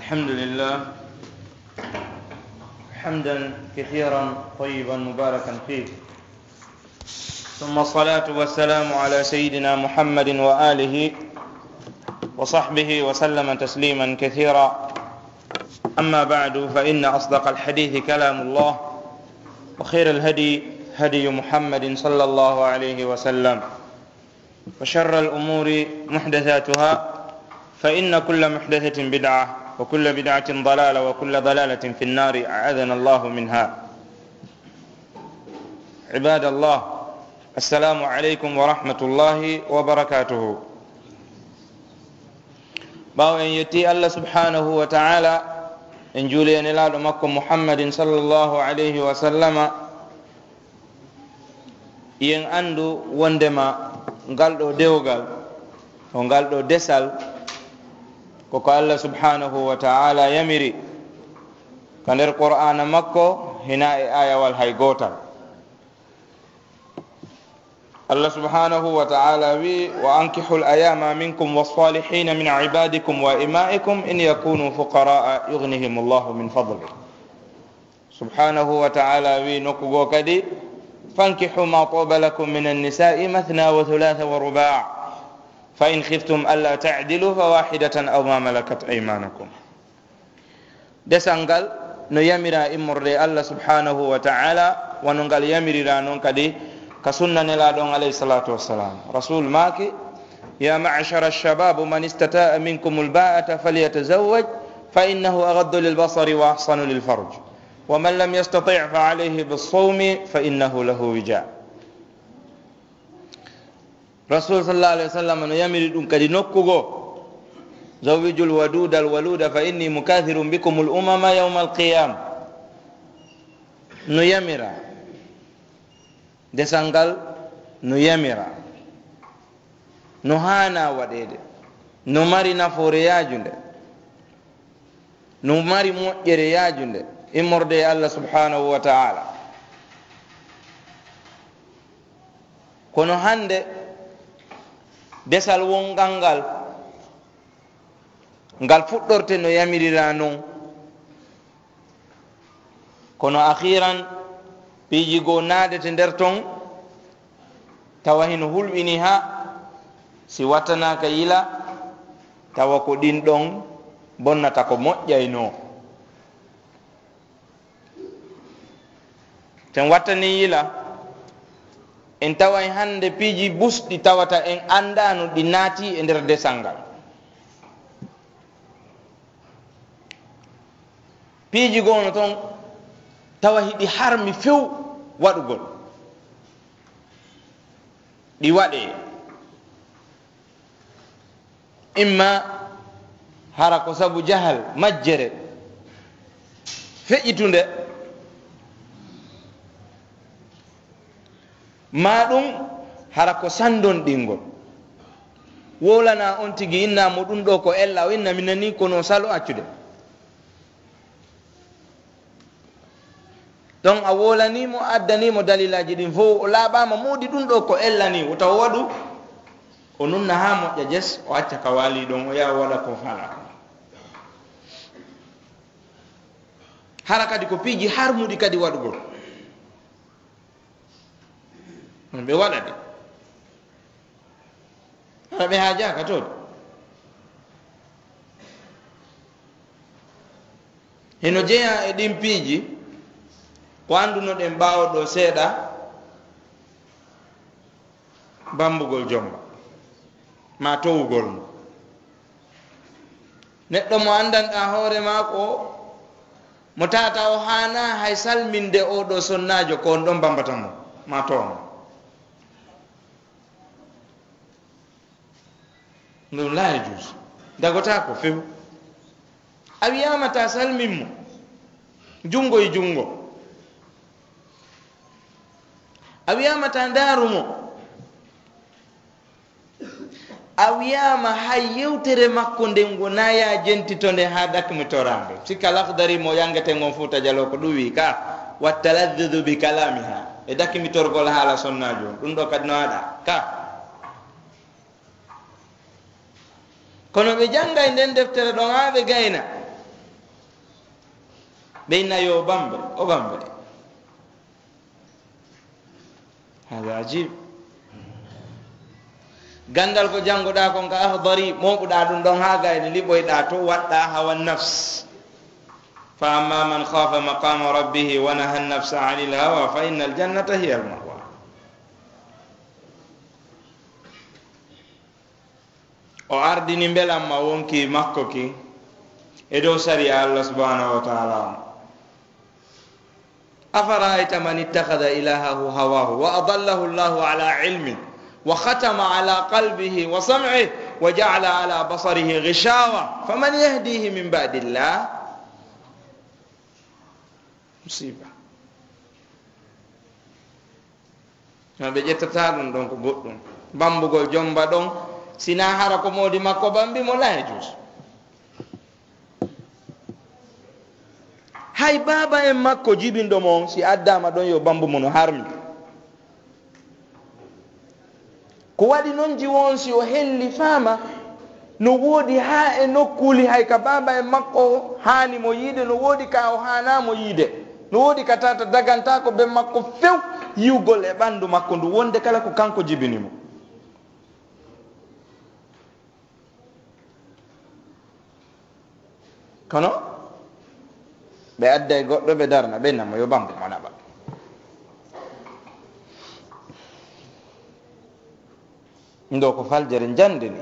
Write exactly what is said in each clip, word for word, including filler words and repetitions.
الحمد لله، حمدا كثيرا طيبا مباركا فيه، ثم الصلاة والسلام على سيدنا محمد وآله وصحبه وسلم تسليما كثيرا. أما بعد، فإن أصدق الحديث كلام الله، وخير الهدي هدي محمد صلى الله عليه وسلم، وشر الأمور محدثاتها، فإن كل محدثة بدعة، وكل بدعة ضلالة، وكل ضلالة في النار، أعاذنا الله منها. عباد الله، السلام عليكم ورحمة الله وبركاته. Ɓaawo en yetti Allah subhanahu wa ta'ala, en juuli e Nelaaɗo makko Muhammadin sallallahu alayhi wa sallama, yen anndu wondema ngal ɗoo dewgal, ko ngal ɗoo desal, ko ko Allah subhanahu wa ta'ala yamiri ka nder Qur'aana makko, hinaa e aayawal hay gootal. Allah subhanahu wa ta'ala wi'i, "Wa ankihul ayama minkum was-salihina min ibadikum wa ima'ikum in yakunu fuqara'a yughnihimullahu min fadlih." Subhanahu wa ta'ala wi'i nokku goo kadi, "Fankihu ma taba lakum minan nisa'i mathna wa thulatha wa ruba', fa in khiftum alla ta'dilu fa wahidatan aw ma malakat aymanukum." Desal ngal no yamiraa immorde e Allah subhanahu wa ta'ala, wano ngal yamiriraa non kadi ka sunna Nelaaɗo on alayhi salatu wassalam. Rasul maaki, "Ya ma'shara ash-shabab, man istata'a minkumul ba'ata falyatazawwaj, fa innahu aghaddu lil basari wa ahsanu lil farj. Wa man lam yastati' fa alayhi bis sawmi, fa innahu lahu wija." Rasul sallallahu alayhi wa sallam no yamiri ɗum kadi nokku goo, "Zawwijul waduda al waluda fa inni mukathirun bikumul umama yawmal qiyam." No yamira, desal ngal no yamira, no haana waɗeede, no mari nafoore yaajunde, no mari moƴƴere yaajunde immorde e Allah subhanahu wa ta'ala. Kono hannde, desal wongal ngal, ngal fuɗɗorte no yamiriraa non. Kono akhiran, piiji goo naadete nder ton, tawa hino hulɓini haa si wattanaaka yila, tawa ko ɗin ɗon bonnata ko moƴƴaynoo. Ten wattanii yila, en taway hannde piiji busɗi tawata en anndaano ɗi naati e nder desal ngal. Piiji goo no ton tawa hiɗi harmi few waɗugol. Ɗi waɗee. Imma hara ko sabu jahal, majjere feƴƴitunde, maa ɗum hara ko sanndonɗingol. Wowlanaa on tigi, innaa mo ɗum ɗoo ko ella, o inna mi nanii kono salo accude. Ɗon a wowlanii mo, a addanii mo dalilaaji ɗin fow, o laaɓaama, moodi ɗum ɗoo ko ella nii, wota o waɗu, o nunna haa moƴƴa jes, o acca ka waali ɗon, o yaha o waɗa ko faalaa kon. Hara kadi ko piiji harmuɗi kadi waɗugol. Ɓe waɗa ɗi. Hara ɓe haajaaka toon. Hino jeyaa e ɗin piiji ko anndunoɗen ɓaawo ɗoo seeɗa, bambugol jomba, maa towugol mo. Neɗɗo mo anndanɗaa hoore maa ko mo tata o haanaa hay salminde oo ɗoo sonnaajo ko on ɗon bambata mo, maa too mo. Ɗum laa yajuusu. Dagotaako few. A wiyaama taa salmin mo, junngo e junngo. A wiyaama taa ndaaru mo. A wiyaama hay yewtere makko nden wonaa yaa jentito nde haa dakmitoraa nde. Sikka Lakhdari mo yanngeten on Fuuta Jaloo ko ɗum wi'i ka, "Wa taladdudu bi kalaamiha." E dakmitorgol haala sonnaajo on. Ɗum ɗoo kadi no haɗaa ka. Kono ɓe janngay nden deftere ɗon haa ɓe gayna. Ɓe inna yo bambe, o bambe. Hada ajib. Gandal ko janngoɗaa kon ka Ahdari, mooɓuɗaa ɗum ɗon haa gayni, liɓoyɗaa to, waɗɗaa hawa nafs. Fa amma man khafa maqama rabbihi wa naha nafsa anil hawa fa innal jannata hiya al ma'wa. O ardini mbelamma wonki makko ki e dow sariya Allah subhanahu wa ta'ala on. أفرأيت من اتخذ إلهه هواه وأضله الله على علم وختم على قلبه وسمعه وجعل على بصره غشاوة فمن يهديه من بعد الله؟ Musiba. No ɓe ƴettata ɗum ɗon ko goɗɗum. Bambugol jomba ɗon, si na hara ko moodi makko bambi mo, la yajuus. Hay baaba en makko jibinɗo mo on, si addaama ɗon yo bambu mo no harmi. Ko waɗi non jiwo on, si o helli faama, no woodi haa e nokkuuli hay ka baaba en makko haani mo yiide, no woodi ka o haanaa mo yiide, no woodi ka tata dagantaako ben makko few yi'ugol e ɓanndu makko ndu, wonde kala ko kanko jibini mo. Kono ɓe adday goɗɗo, ɓe darna, ɓe inna mo yo bambu mo naɓa. Ndo ko faljere njande ni,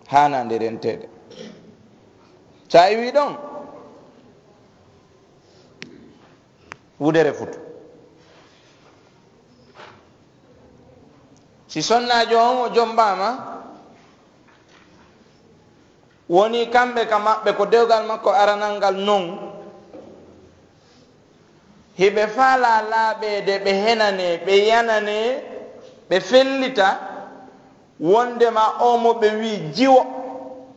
haanaa nde renteede. Sa iwi ɗon, wudere futu. Si sonnaajo on o jombaama, woni kamɓe ka maɓɓe ko dewgal makko aranal ngal non, hiɓe faalaa laaɓeede, ɓe henanee, ɓe yananee, ɓe fellita, wondema oo mo ɓe wi'i jiwo,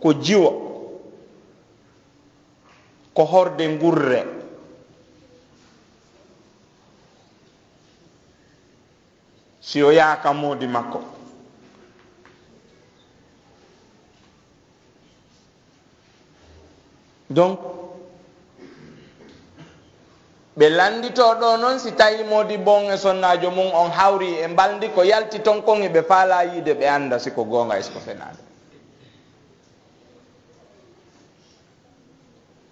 ko jiwo, ko horde ngurre. Si o yaha ka moodi makko. Donc, ɓe lannditoo ɗoo non, si tawii moodi bon e sonnaajo mum on hawri e mbalndi, ko yalti ton kon, hiɓe faalaa yiide, ɓe annda si ko goonga e si ko fenaande.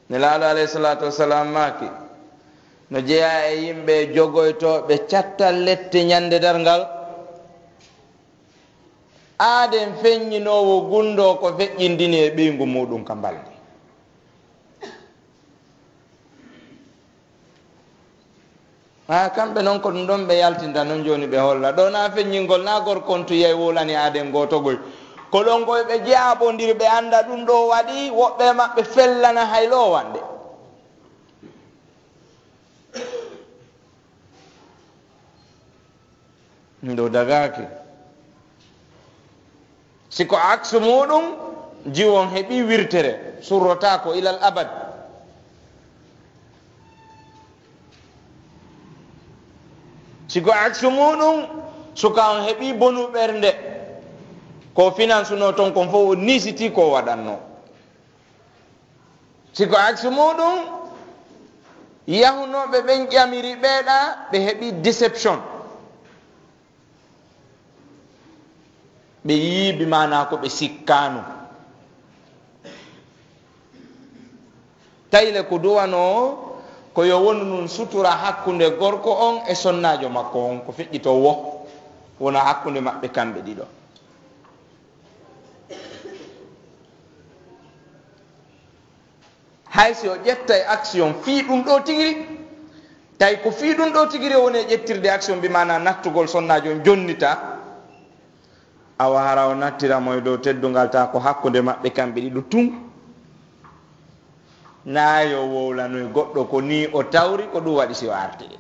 Nelaaɗo alayhi salaatu wassalaam maaki, no jeyaa e yimɓe jogoytooɓe cattal lette ɲande darngal, aaden feɲɲinoowo gunndoo ko feƴƴindini e ɓeyngu muuɗum ka mbalndi. Haa kamɓe non ko ɗum ɗon ɓe yaltinta non jooni ɓe holla. Ɗoo naa feɲɲingol naa gorko on tun yahi wowlani aaden gooto goy. Ko ɗon koy ɓe jaaɓondiri ɓe annda ɗum ɗoo waɗi woɓɓe e maɓɓe fellana hay loowanɗe. Ɗum ɗoo dagaaki. Si ko aksu muuɗum, jiwon heɓii wirtere, surrotaako ilal abad. Si ko aksu muuɗum, suka on heɓii bonu ɓernde, ko finansunoo ton kon fof o niisitii ko o waɗannoo. Si ko aksu muuɗum, yahunooɓe ɓen ƴamiri ɓeeɗa, ɓe heɓii déception. Ɓe yiibi maanaa ko ɓe sikkaano. Tawi le ko duwanoo ko yo wonu nun sutura hakkunde gorko on e sonnaajo makko on, ko feƴƴitoo wo, wona hakkunde maɓɓe kamɓe ɗiɗo. Hay si o ƴettay action fii ɗum ɗoo tigiri, tawi ko fii ɗum ɗoo tigiri o woni e ƴettirde action, bi maanaa nattugol sonnaajo on jonnita, awa hara o nattira mo e dow teddungal, taa ko hakkunde maɓɓe kamɓe ɗiɗo tun. Naa yo wowlanoy goɗɗo ko nii o tawri, ko ɗum waɗi si o artiri.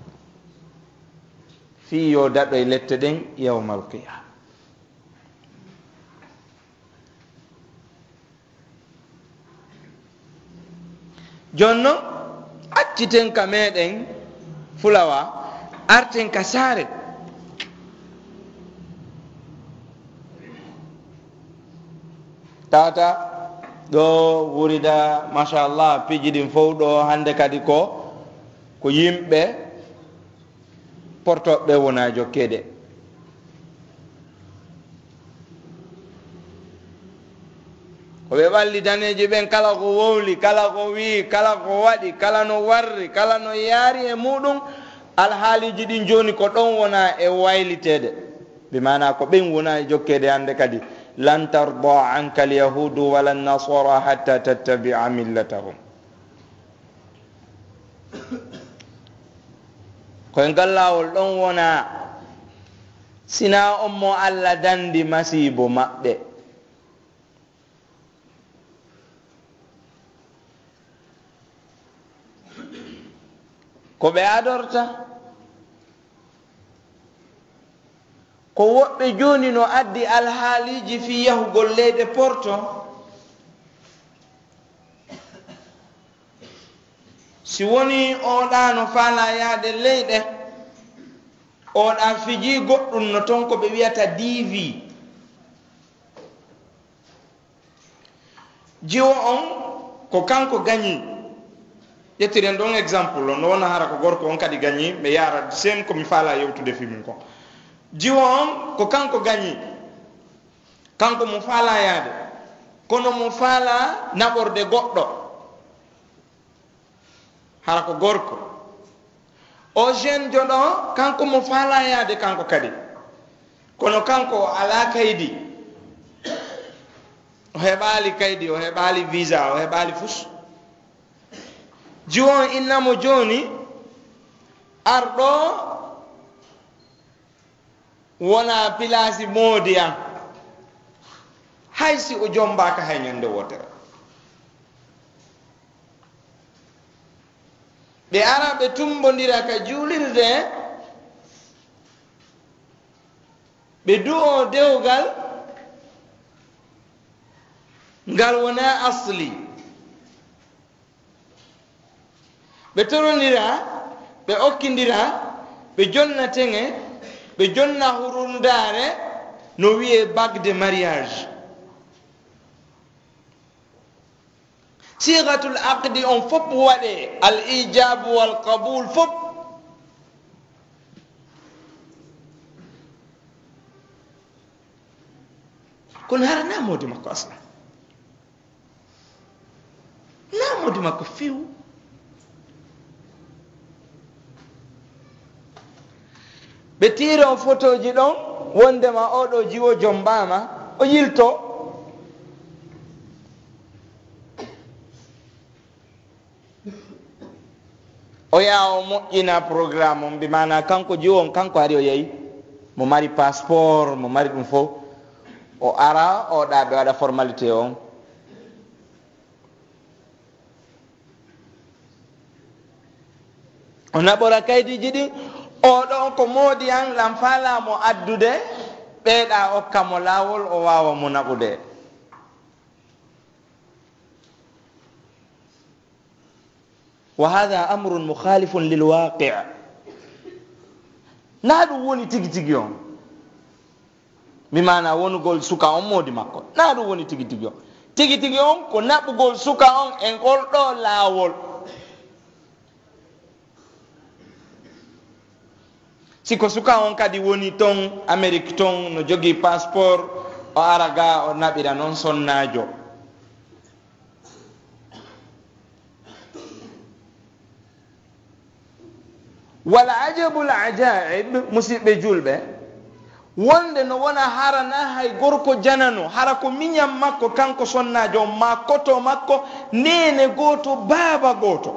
Fii yo daɗoy lette ɗen yawmal qiyaama. Jooni non, acciten ka meeɗen fulawa, arten ka saare. Tawata ɗoo wurida, machallah, piiji ɗin fow ɗoo hannde kadi ko Ko yimɓe portooɓe ɓe wonaa jokkeede. Ko ɓe ɓalli daneeji ɓen, kala ko wowli, kala ko wi'i, kala ko waɗi, kala no warri, kala no yaari e muuɗum, alhaaliiji ɗin jooni ko ɗon wonaa e wayliteede. Bi maanaa ko ɓen wonaa e jokkeede hannde kadi. "Lan tarda anka al-yahuudu wala an-nasaara hatta tattabi'a millatahum." Ko e ngal laawol ɗon wonaa, sinaa on mo Alla danndi masiibo maɓɓe. Ko ɓe adorta, ko woɓɓe jooni no addi alhaaliiji fii yahugol leyɗe porto. Si wonii oo ɗaa no faalaa yaade leyɗe, oo ɗaa fijii goɗɗum no ton ko ɓe wi'ata D V. Jiwo on ko kanko gagnii. Ƴettiren ɗon exemple, on no wona hara ko gorko on kadi gagnii, mi yaara seen ko mi faalaa yewtude fii mun kon. Jiwo on ko kanko gagnii, kanko mo faalaa yaade, kono mo faalaa naɓorde goɗɗo. Hara ko gorko. O jeune jo ɗo, kanko mo faalaa yaade kanko kadi. Kono kanko o alaa kaydi. O heɓaali kaydi, o heɓaali visa, o heɓaali fus. Jiwo on inna mo jooni, ar ɗoo wona pilaasi moodi an, hay si o jombaaka hay ñande wootere. Ɓe ara ɓe tumbondira ka juulirde, ɓe du'oo dewgal ngal wonaa asli. Ɓe torondira, ɓe okkindira, ɓe jonna teŋe, ɓe jonna hurundaare, no wi'ee bague de mariage. Sigatul aqdi on fof waɗee, al ijabu wal qabul fof. Kono hara naa moodi makko aslan. Naa moodi makko few. Ɓe tiiroo fotooji ɗon, wondema oo ɗoo jiwo jombaama, o yiltoo. O yaha o moƴƴina programme on, bi maanaa kanko jiwo on, kanko hari o yahi, mo mari passeport, mo mari ɗum fof, o ara, o ɗa ɓe waɗa formalité on. O naɓora kaydiiji ɗin, oo ɗoo ko moodi an, lan faalaa mo addude, ɓeyɗa okka mo laawol, o waawa mo naɓude. Wa hadha amrun mukhalifun lil waqi'. Naa ɗum woni tigi tigi on. Mi maana wonugol suka on moodi makko. Naa ɗum woni tigi tigi on. Tigi tigi on ko naɓugol suka on e ngol ɗoo laawol. Si ko suka on kadi woni ton Amerik ton, no jogii passeport, o ara ga o naɓira non sonnaajo. Wal ajabul ajaib, musiɓɓe julɓe, wonde no wona hara na hay gorko janano, hara ko miñan makko kanko sonnaajo on, maa koto makko, neene gooto, baaba gooto.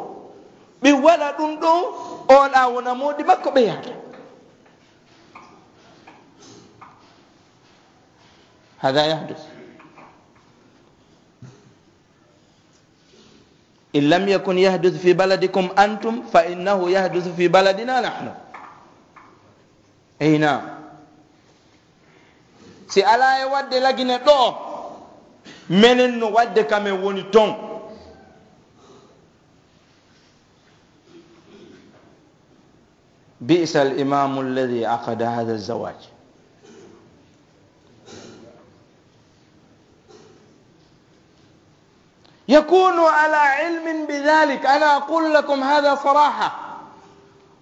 Ɓe waɗa ɗum ɗon, oɗa wona moodi makko, ɓe yaata. Hada yahdus. In lam yakun yahdus fi baladikum antum, fa innahu yahdus fi baladina nahnu. Ey naam. Si alaa e waɗde Lagine ɗoo, menen no waɗde ka men woni ton. بئس الإمام الذي عقد هذا الزواج. يكون على علم بذلك، أنا أقول لكم هذا صراحة.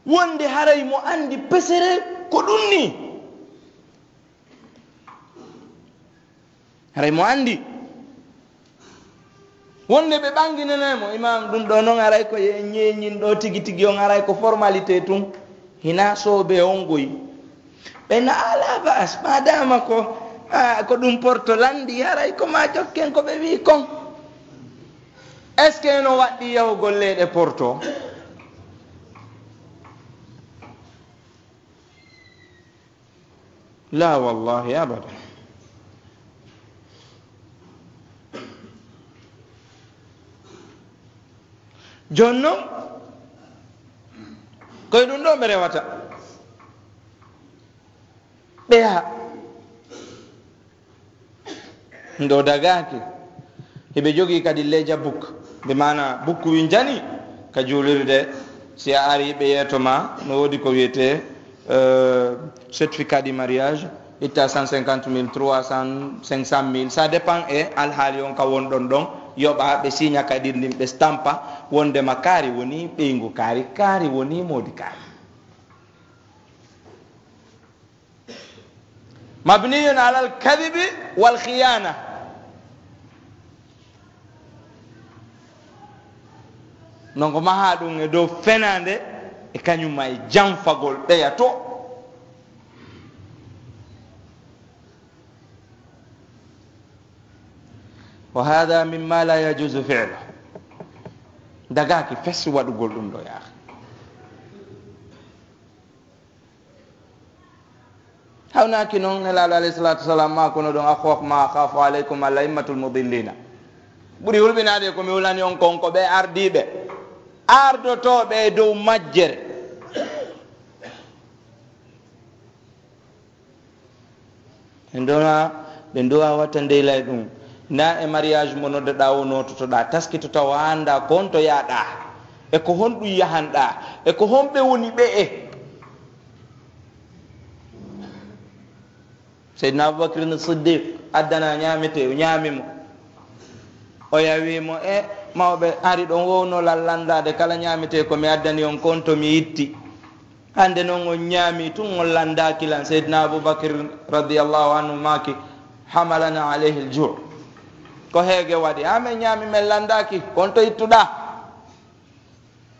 Wonde haray mo anndi pesere ko ɗun nii. Haray mo anndi. Wonde ɓe ɓanginanay mo, Imaam, ɗun ɗoo non haray ko en ɲeeɲin ɗoo tigi tigi on, haray ko formalité tun. Hinaa soobee on goy. Ɓe na alaa ba'as, maadaama ko, ah, ko ɗun Porto lanndii, haray ko maa jokken ko ɓe wi'i kon. Est-ce que no waɗɗii yahugol leyɗe Porto? Laa, wallaahi, abadan. Jooni non, ko e ɗun ɗoo ɓe rewata. Ɓeya. Ndo dagaaki. Hiɓe jogii kadi leja book. Bi maana bukku winjani ka juulirde. Si a ari ɓe yeeto ma, no woodi ko wiyetee, euh, certificat de mariage, itta cent cinquante mille, trois cents, cinq cent mille. Ça dépend e alhaali on ka wonɗon ɗon. Yoɓa ɓe siiɲa kadi ndin ɓe stampa wondema kaari woni ɓeyngu kaari, kaari woni moodi kaari. Mabniyun alal kadibi wal khiyana. Non ko mahaa ɗun e dow fenaande e kaɲun ma e janfagol ɓeya to. Wa hada mimma la yajuzu fi'lu. Dagaaki fes waɗugol ɗun ɗoo yaa. Hawnaaki non, Nelaaɗo alayhi salaatu wasalaam maa kono ɗon, "Akhwafu ma akhafu alaykum al-a'immatul mudillina." Ɓuri hulɓinaade ko mi hulani on kon ko ɓe ardiiɓe, ardotooɓe e dow majjere. Ɓe ndowa, ɓe ndowa watta ndeylay ɗum. Na e mariage mo noddaɗaa o noototoɗaa, taskitoto tawa a anndaa ko honto yahɗaa, e ko honɗum yahanɗaa, e ko honɓe woni ɓe'e. Seydina Abubakrin Siddiq addana ñaametee, o ñaami mo. O yawi mo, "E mawɓe, hari ɗon wowno lan lanndaade kala ñaametee ko mi addani on kon to mi itti. Hannde non on ñaami tun, on lanndaaki lan." Seydina Abubakr radiyallahu anhu maaki, "Hamalana alayhi al-ju'." Ko heege waɗi, "Haa men ñaami, men lanndaaki, kon to ittuɗaa?"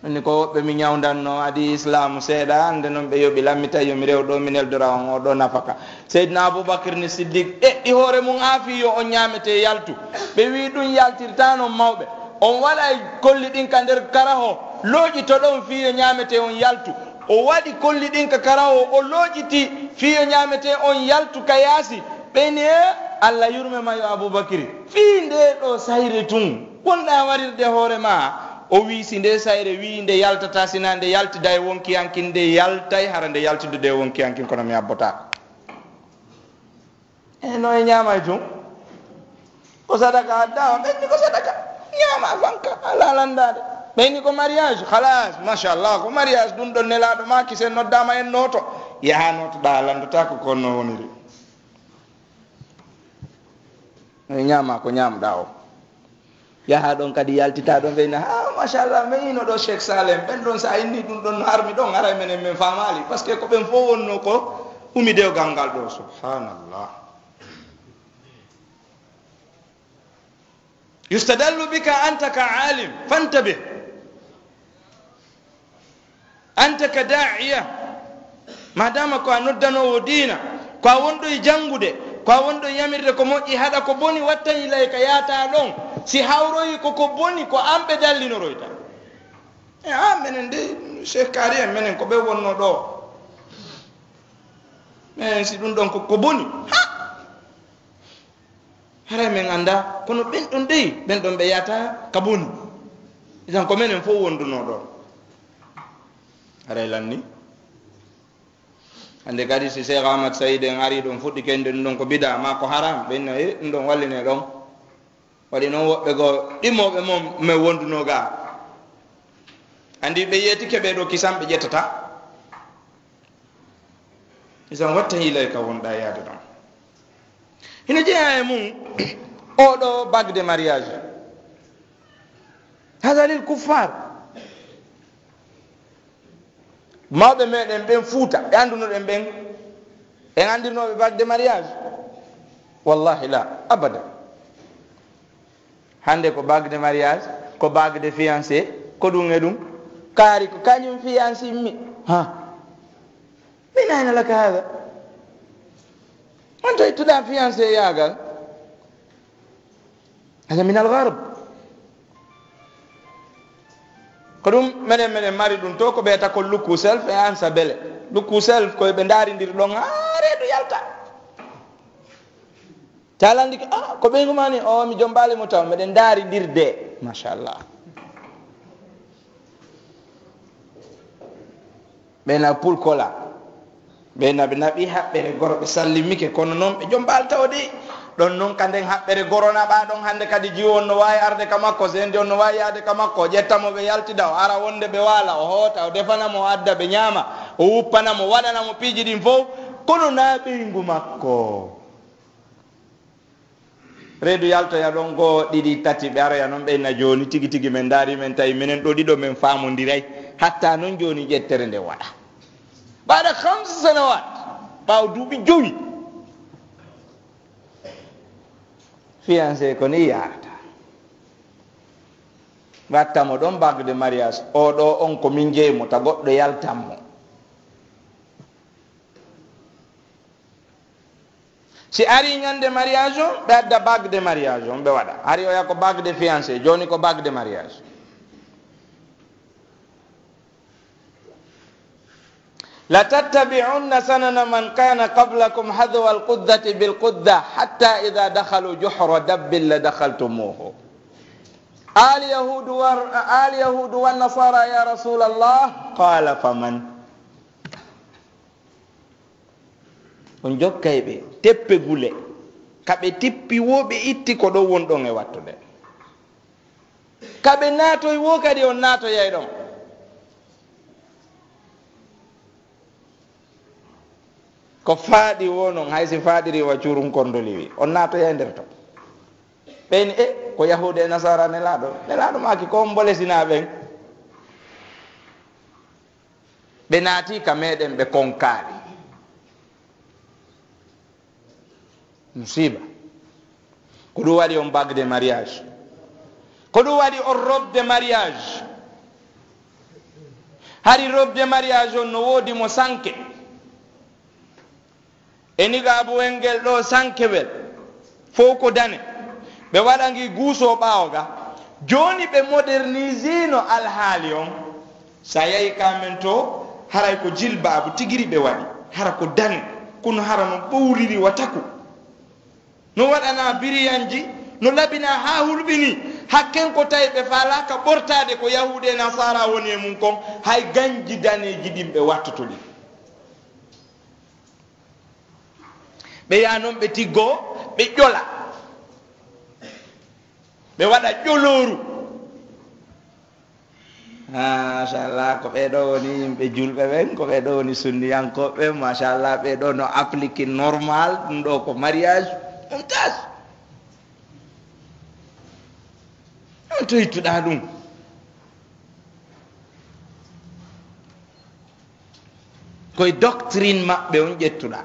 Min ko woɓɓe mi ñawdanno, adi Islaamu seeɗa, hannde non ɓe yoɓi lan, mi tawi yo mi rew ɗo, mi neldora on oo ɗoo nafaka. Seydina Abubakr ni Siddiq eɓɓi hoore mun haa fii yo on ñaametee yaltu. Ɓe wi'i, "Ɗum yaltirtaa non mawɓe. On waɗay kolli ɗin ka nder karaho, looƴito ɗon fii yo ñaametee on yaltu." O waɗi kolli ɗin ka karaho, o looƴiti fii yo ñaametee on yaltu ka yaasi. Ɓe ni, "E, Alla yurme ma yo Abubakri. Fii ndee ɗoo sayre tun, wonɗaa warirde hoore maa?" O wi'i, "Si ndee sayre wi'i nde yaltataa, si naa nde yaltida e wonkiyankin, nde yaltay, hara nde yaltidude e wonkiyankin, kono mi abbotaako." E no e ñaamay tun? Ko sadaka addaa, ɓen ni ko sadaka. Ñaama fanka, alaa lanndaade. Ɓen ni ko mariage, khalaas, machallah, ko mariage, ɗum ɗon Nelaaɗo maaki, si en noddaama en nooto. Yaha nootoɗaa, lanndotaako ko honno woniri. E ñaama ko ñaamɗaa o. Yaha ɗon kadi yaltita ɗon ɓe ina, "Ha, machallah, men ino ɗo Cheikh Salem, ɓen ɗon sa inni ɗum ɗon no armi ɗon, haray menen men faamaali, parce que ko ɓen fof wonno ko umi dewgal ngal ɗo." Subhanallah. Yustadallu bika anta ka alim, fantabih. Anta ka daa'iya, maadaama ko a noddanoowo diina, ko a wonɗo e janngude, ko a wonɗo e yamirde ko moƴƴi, haɗa ko boni, wattan ilayka, yaataa ɗon. Si hawroyi ko ko boni, ko an ɓe dallinoroyta. E, haa menen de, Cheikh Kaari en, menen ko ɓe wonnoo ɗoo. Menen si ɗum ɗon ko, ko boni. Ha! Haray men anndaa, kono ɓen ɗon dey, ɓen ɗon ɓe yahata ka boni. Isan ko menen fof wondunoo ɗon. Haray lanni. Hannde kadi si Cheikh Ahmad Saïd en arii ɗon fuɗɗi kende ɗum ɗon ko bida maa ko haram, ɓen no, "E, ɗum ɗon wallinee ɗon." Waɗi noon woɓɓe goo ɗimmooɓe mon men wondunoo gaa. Anndi ɓe yeetike ɓee ɗoo kisan ɓe ƴettataa. Isan watta hiilay ka wonɗaa yaade ɗon. Hino jeyaa e mum oo ɗoo bague de mariage. Hada lil kuffar. Mawɓe meɗen ɓen Fuuta, ɓe anndunoɗen ɓen, en anndirnooɓe bague de mariage? Wallahi la, abada. Hannde ko bague de mariage, ko bague de fiancé, ko ɗum e ɗum. Kaari ko kañum fiancé mi. Ha. Min ayna laka hada? On to ittuɗa fiancé yaagal? Hada min al gharb. Ko ɗum menen, menen mari ɗum to, ko ɓe wiyata ko luku self e ansa bele. Luku self ko ɓe ndaarindiri ɗon haa reedu yalta. Ta landike, "Ah, ko ɓeyngu maa ni?" "O, mi jombaali mo taw, meɗen ndaarindirde." Machallah. Ɓe na pul kola. Ɓe na, ɓe naɓi haɓɓere goro, ɓe sallimike, kono non ɓe jombaali taw de. Ɗon non ka nden haɓɓere goro naɓa ɗon hannde kadi jiwo on no waawi arde ka makko, sendi on no waawi yaade ka makko, o ƴetta mo ɓe yaltida, o ara wonde ɓe waala, o hoota, o defana mo, o adda ɓe ñaama, o wuppana mo, waɗana mo piiji ɗin fow, kono na ɓeyngu makko. Reedu yaltoya ɗon goo, ɗiɗi, tati, ɓe aroya non ɓe na jooni, tigi tigi men ndaari, men tawi menen ɗoo ɗiɗo men faamondiray. Hatta non jooni ƴettere nden waɗa. Baada khamsi sanawat, ɓaawo duuɓi jowi. Fiancé ko ni yaarata. Watta mo ɗon bague de mariage, oo ɗoo on ko min jeyi mo, ta goɗɗo yaltan mo. Si ari ñande mariage on, ɓe adda bague de mariage on, ɓe waɗa. Hari oya ko bague de fiancé, jooni ko bague de mariage. لتتبعن سنن من كان قبلكم حذو القذة بالقذة حتى إذا دخلوا جحر دب لدخلتموه. آل يهود و-، آل يهود والنصارى يا رسول الله؟ قال فمن؟ On jokkay ɓe teppe gule, ka ɓe tippi woo ɓe itti ko ɗon won ɗon e wattude. Ka ɓe naatoy woo kadi on naatoyay ɗon. Ko faaɗi woo non, hay si faaɗiri wa cuurun kondoliwi, on naatoyay nder ton. Ɓen e ko Yahuuda e Nasaara Nelaaɗo, Nelaaɗo maaki ko on mbolesina ɓen. Ɓe naati ka meɗen, ɓe konkaali. Musiba. Ko ɗum waɗi on bague de mariage? Ko ɗum waɗi on robe de mariage? Hari robe de mariage on no woodi mo sanke. E niqaabuwel ngel ɗoo sankewel, fow ko dane. Ɓe waɗa ngi guusoo ɓaawo ga. Jooni ɓe modernisino alhaali on. Sa yahi ka men to, haray ko jilbaabu tigiri ɓe waɗi. Hara ko dane, kono hara no ɓowliri wa taku. No waɗanaa biriyanji, no labinaa haa hulɓinii. Hakken ko tawi ɓe faalaaka ɓortaade ko Yahuudu e Nasaara woni e mum kon, hay ganji daneeji ɗin ɓe wattoto ɗi. Ɓe yaha non ɓe tiggoo, ɓe ƴola. Ɓe waɗa ƴolooru. Ah, machallah, ko ɓee ɗoo woni yimɓe julɓe ɓen, ko ɓee ɗoo woni sunniyankooɓe ɓen, machallah, ɓee ɗoo no appliquer normal, ɗum ɗoo ko mariage, mumtaz. On to ittuɗaa ɗum? Koye doctrine maɓɓe on ƴettuɗaa.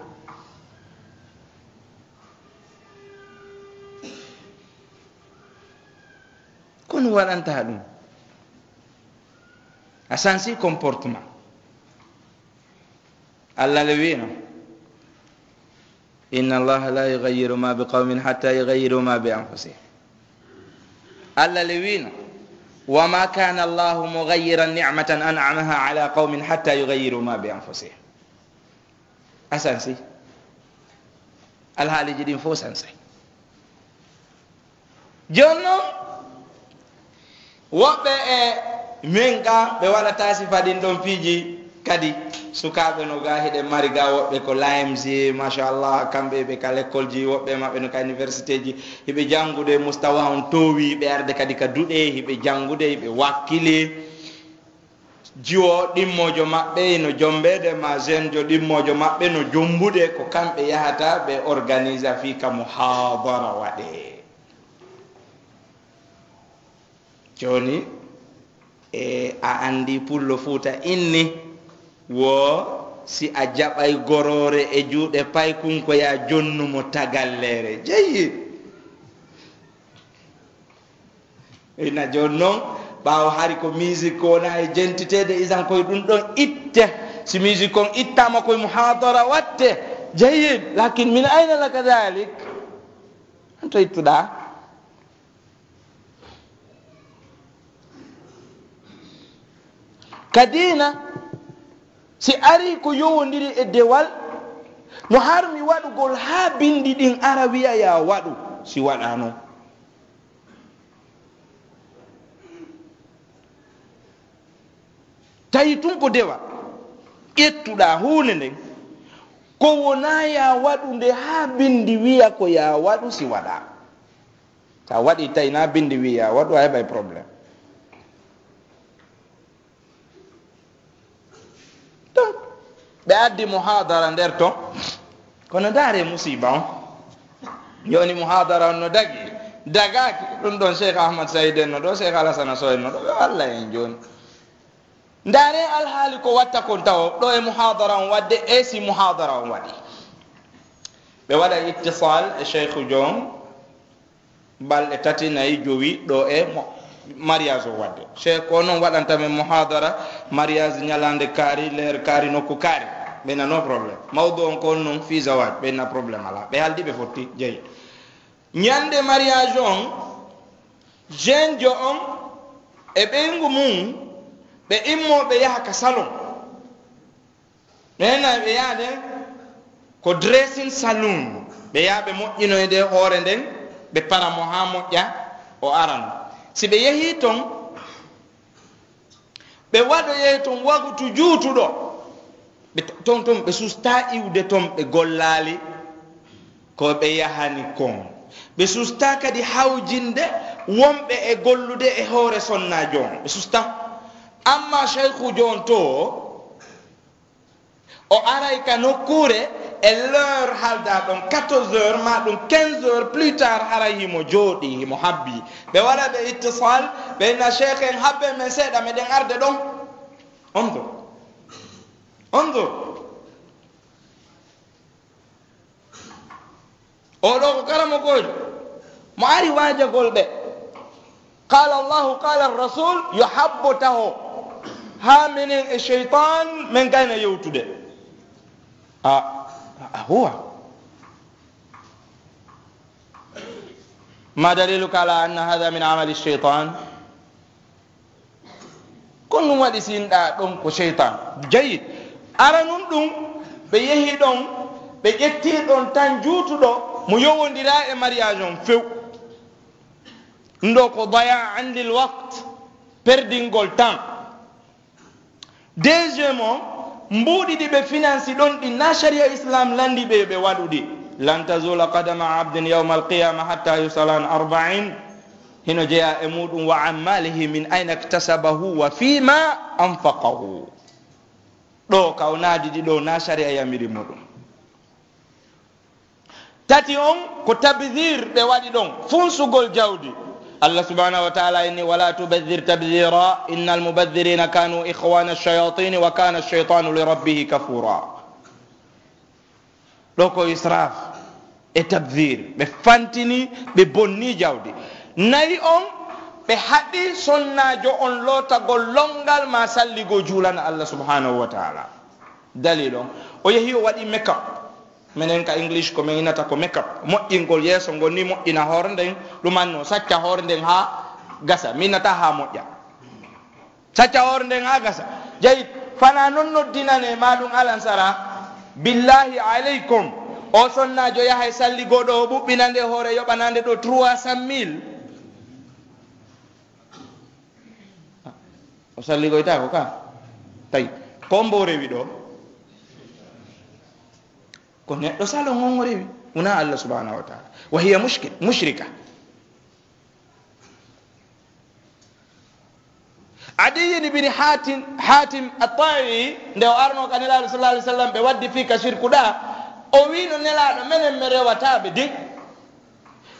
Kono waɗanta ɗum. A sansi comportement. Allah le wiino, "Inna Allah la yughayyiru ma bi qawmin hatta yughayyiru ma bi anfusihim." Allah le wiino, "Wa ma kana Allahu mughayyiran ni'matan an'amaha ala qawmin hatta yughayyiru ma bi anfusihim." A sansi. Alhaaliiji ɗin fof sansay. Jooni non, woɓɓe e men ka ɓe waɗataa sifa ɗin ɗon piiji kadi. Sukaaɓe no ga hiɗen mari ga woɓɓe ko l'A M C, machallah, kamɓe ɓe ka lekkolji, woɓɓe maɓɓe no ka universitéji, hiɓe janngude mustawa on toowi, ɓe arde kadi ka duɗe, hiɓe janngude, hiɓe wakkili. Jiwo ɗimmoojo maɓɓe ino jombeede, ma jeune jo ɗimmoojo maɓɓe no jombude, ko kamɓe yahata ɓe organisa fii ka muhaadara waɗee. Jooni, e, a anndi Pullo Fuuta inni, Wo si a jaɓay goroore e juuɗe paykunkoyaa, jonnu mo tagalleere. Jeyi. Ina jooni non, ɓaawo hari ko musique ko wona e jentiteede, isan koye ɗum ɗon itte. Si musique on ittaama koye muhadara watte, jeyi. Lakin min ayna laka dalik? An to ittuɗaa? Ka diina, si arii ko yowondiri e dewal, no harmi waɗugol haa binndi ɗin ara wi'a yaa waɗu, si waɗaa non. Tawi tun ko dewal, ƴettuɗaa huunde nden, ko wonaa yaa waɗu nde haa binndi wi'a ko yaa waɗu, si waɗaa. Si a waɗii tawi naa binndi wi'i yaa waɗu, a heɓay problème. Donc, ɓe addi muhadara nder ton, kono ndaaree musiiba on. Jooni muhadara on no dagi, dagaaki. Ɗum ɗon Cheikh Ahmad Said en no ɗo, Cheikh Alasana Sow en no ɗo, ɓe walla en jooni. Ndaaree alhaali ko watta kon tawo, ɗo e muhadara on waɗde, e si muhadara on waɗi. Ɓe waɗa ittisal e Cheikh John, balɗe tati, nayi, jowi, ɗo e mo-, mariage o waɗde. Cheikh ko non waɗanta men muhadara, mariage ñalaande kaari, leer kaari, nokku kaari. Ɓe na no problème. Mawdu on ko non fi zawaj, ɓe na problème alaa. Ɓe haldi ɓe fotti, jeyi. Ñande mariage on, jeune jo on e ɓeyngu mum, ɓe immoo ɓe yaha ka salon. Ɓen na ɓe yaade ko dressing saloon, ɓe yaha ɓe moƴƴinoyde hoore nden, ɓe para mo haa moƴƴa, o arano. Si ɓe yehii ton, ɓe waɗoyee ton wagutu juutuɗo. Ɓe to-, ton, ton ɓe sustaa iwde ton ɓe gollaali ko ɓe yahani kon. Ɓe sustaa kadi hawjinde wonɓe e gollude e hoore sonnaajo on. Ɓe sustaa. Amma Cheikhu John to, o aray ka nokkuure e l'heure haldaa ɗon, quatorze heures maa ɗum quinze heures plus tard, haray himo jooɗii, himo habbii. Ɓe waɗa ɓe ittisal, ɓe inna Cheikh en habbe men seeɗa, meɗen arde ɗon. Unzur. Unzur. Oo ɗoo ko karamokoojo mo ari waajagol ɓe. Qaala Allahu, qaala Rasul, yo habbo taho. Haa menen e sheytaan, men gayna yewtude. A, a huwa. Ma daliluka ala anna hadha min amali sheytaan? Ko ɗum waɗi sinɗaa ɗon ko seytaan. Jayyid. Aranun ɗum, ɓe yehi ɗon, ɓe ƴetti ɗon tan juutuɗo mo yowondiraa e mariage on few. Ɗum ɗoo ko daya'an lil waqt, perdingol temps. Deuxième on, mbuuɗi ɗi ɓe finansi ɗon ɗi na sharia Islam landi ɓe yo ɓe waɗu ɗi. Lan tazula qadama abdin yawma alqiyama hatta yusala an arba'in. Hino jeyaa e muuɗum, wa an malihi min ayna iktasabahu wa fima anfaqahu. Ɗoo ka o naadi ɗi ɗoo, na sharia yamiri muuɗum. Tati on ko tabdhir ɓe waɗi ɗon, funsugol jawdi. Allah subhanahu wa ta'ala inni, wala tubadhir tabdhira, innal mubadhirina kanu ikhwana ash-shayatin wa kana ash-shaytanu li rabbihi kafura. Ɗoo ko israf e tabdhir, ɓe fantini, ɓe bonni jawdi. Nayi on, ɓe haɗi sonnaajo on lootagol longal maa salligo juulana Allah subhanahu wa ta'ala. Dalil on, o yehi o waɗi make-up. Menen ka English ko men innata ko make-up. Moƴƴingol yeeso ngon ni, moƴƴina hoore nden, ɗumanno sacca hoore nden haa gasa, mi innata haa moƴƴa. Sacca hoore nden haa gasa. Jayi, fanaa non noddinane maa ɗum alansara. Billahi aleykum. O sonnaajo yahay salligoo ɗoo, o ɓuɓɓina nde hoore, yoɓana nde ɗoo trois cent mille. O salligoytaako ka? Tawi. Ko mbo rewi ɗoo? Ko neɗɗo salon on o rewi. Wonaa Allah subhanahu wa ta'ala. Wa hiya mushkil, mushrika. Adiyyin ibn Hatim, Hatim At-Ta'i, nde o arno ka Nelaaɗo sallallahu alaihi wasallam, ɓe waddi fii ka shirku ɗaa, o wiino Nelaaɗo, menen mi rewataa ɓe din.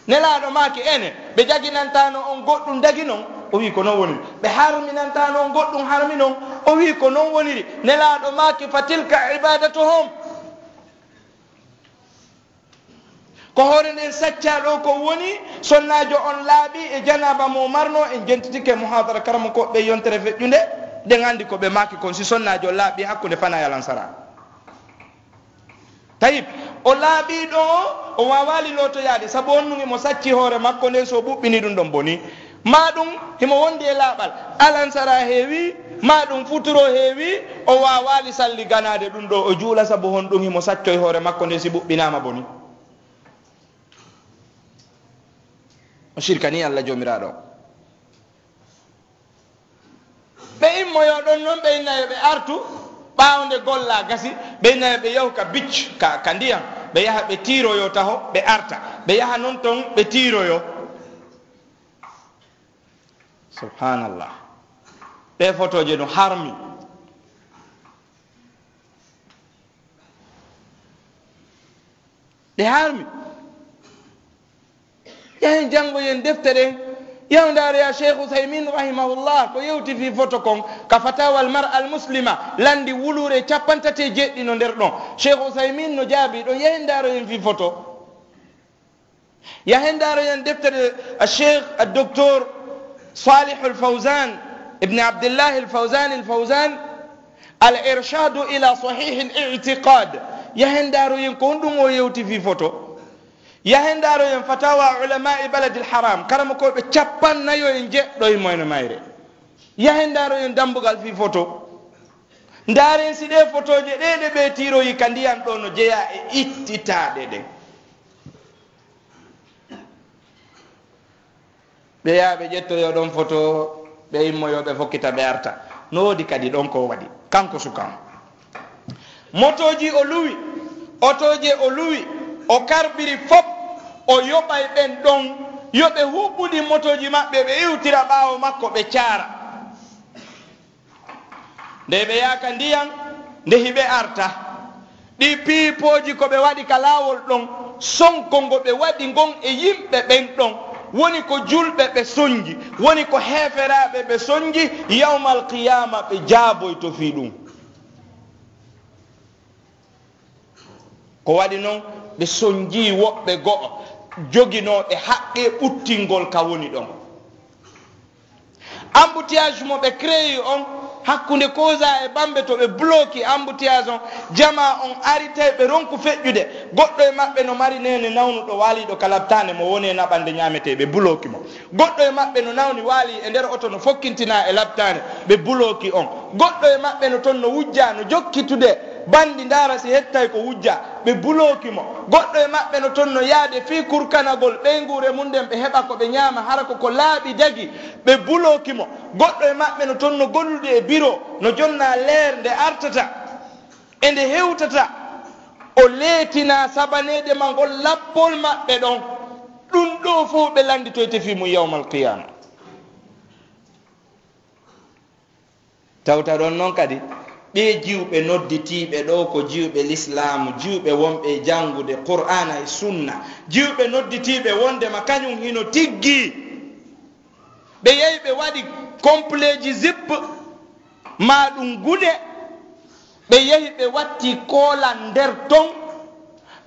Nelaaɗo maaki, ene, ɓe jaginantaano on goɗɗum dagi non? O wii, ko non woni. Ɓe harminantaano on goɗɗum harmi non? O wi'i ko non woniri. Nelaaɗo maaki, "Fa tilka ibadatuhum." Ko hoore nden saccaa ɗoo ko woni, sonnaajo on laaɓii e janaaba mo marno, en jentitike muhaadara karamokooɓe ɓe yontere feƴƴunde, ɗen anndi ko ɓe maaki kon, si sonnaajo laaɓii hakkunde fanaa e alansaraa. Tayib, o laaɓii ɗoo, o waawaali lootoyaade, sabu on ɗun himo sacci hoore makko nden, so o ɓuɓɓinii ɗun ɗon bonii. Maa ɗun himo wondi e laaɓal, alansaraa heewii, maa ɗun futuro heewii, o waawaali salliganaade ɗun ɗoo, o juula, sabu honɗun himo saccoyi hoore makko nden si ɓuɓɓinaama bonii. O sirkanii Alla Joomiraaɗo. Ɓe immoyoo ɗon non, ɓe inna yo ɓe artu, ɓaawo nde gollaa gasi, ɓe inna yo ɓe yahu ka beach, ka, ka ndiyan, ɓe yaha ɓe tiiroyoo taho, ɓe arta. Ɓe yaha non ton, ɓe tiiroyoo. Subhanallah. Ɗee fotooje no harmi. Ɗe harmi. Yahen janngoyen defte ɗen. Yahu ndaare ya Cheikh Usaymin rahimahullah ko yewti fii foto kon ka Fatawa al Mar'a al Muslima, landi wuluure cappanɗe tati e jeeɗiɗi no nder ɗon. Cheikh Usaymin no jaabii ɗon. Yahen ndaaroyen fii foto. Yahen ndaaroyen deftere Cheikh Docteur Salih al Fawzan ibn Abdullah al Fawzan al Fawzan, Al Irshadu ila Sahih al I'tiqad. Yahen ndaaroyen ko honɗun o yewti fii foto. Yahen ndaaroyen Fatawa Ulama'i Balad al Haram. Karamokooɓe cappanɗe nayo e jeɗɗo e mo e mayre. Yahen ndaaroyen dambugal fii foto. Ndaaren si ɗee fotooje ɗee ɗe ɓe tiiroyi ka ndiyan ɗoo no jeyaa e ittitaaɗe ɗen. Ɓe yaha ɓe ƴettoyoo ɗon foto, ɓe immoyoo ɓe fokkita ɓe arta. No woodi kadi ɗon ko o waɗi, kanko suka on. Motooji o luwi, otooje o luwi, o karbiri fop, o yoɓay ɓen ɗon, yo ɓe huɓɓu ɗin motooji maɓɓe, ɓe iwtira ɓaawo makko, ɓe caara. Nde ɓe yaaka ndiyan, nde hiɓe arta, ɗi piipooji ko ɓe waɗi ka laawol ɗon, sonko ngo ɓe waɗi ngon e yimɓe ɓen ɗon, woni ko julɓe ɓe sonji, woni ko heeferaaɓe ɓe sonji, yawmal qiyaama ɓe jaaboyto fii ɗun. Ko waɗi non, ɓe sonjii woɓɓe go'o joginooɓe haqqee ɓuttingol ka woni ɗon. Embouteillage mo ɓe créé on hakkunde Koza e Bambe, to ɓe bloki embouteillage on, jamaa on ari tawi ɓe ronku feƴƴude. Goɗɗo e maɓɓe no mari neene nawnuɗo waaliiɗo ka labtaande mo woni e naɓande ñaametee, ɓe bloki mo. Goɗɗo e maɓɓe no nawni waali e nder oto no fokkintinaa e labtaande, ɓe bloki on. Goɗɗo e maɓɓe no ton no wujjaa, no jokkitude banndi ndaara si hettay ko wujjaa, ɓe bloki mo. Goɗɗo e maɓɓe no ton no yaade fii kurkanagol ɓeynguure mun nden, ɓe heɓa ko ɓe ñaama, hara ko ko laaɓi dagi, ɓe bloki mo. Goɗɗo e maɓɓe no ton no gollude e biro, no jonnaa leer nde artata e nde hewtata, o leetinaa sabaneede ma ngol lappol maɓɓe ɗon. Ɗun ɗoo fow ɓe lannditoyte fii mun yawmal qiyaama. Tawta ɗon non kadi, ɓee jiwɓe nodditiiɓe ɗoo ko jiwɓe lislaamu, jiwɓe wonɓe e janngude Qur'aana e Sunna, jiwɓe nodditiiɓe wonndema kañun hino tiggii. Ɓe yahi ɓe waɗi kompleeji zip, maa ɗun gude, ɓe yahi ɓe watti koolan nder ton,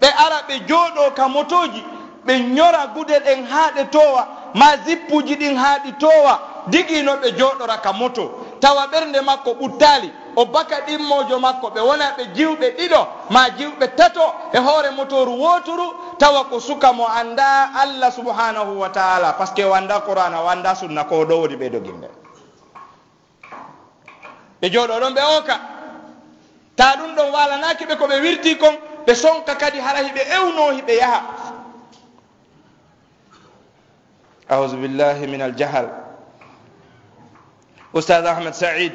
ɓe ara ɓe jooɗoo ka motooji, ɓe ñora gude ɗen haa ɗe toowa, maa zippuuji ɗin haa ɗi toowa, digii no ɓe jooɗora ka moto. Tawa ɓernde makko ɓuttaali, o baka ɗimmoojo makko, ɓe wona ɓe jiwɓe ɗiɗo, maa jiwɓe tato e hoore motooru wooturu, tawa ko suka mo anndaa Alla subhaanahu wa ta'aala, paske o anndaa Qur'aana, o anndaa Sunna, ko o ɗoo woni ɓe doginde. Ɓe jooɗoo ɗon, ɓe ooka. Taa ɗun ɗon waalanaaki ɓe ko ɓe wirtii kon, ɓe sonka kadi hara hiɓe ewnoo hiɓe yaha. A'uuzu billahi minal jahal. Ustaaz Ahmed Sa'iid,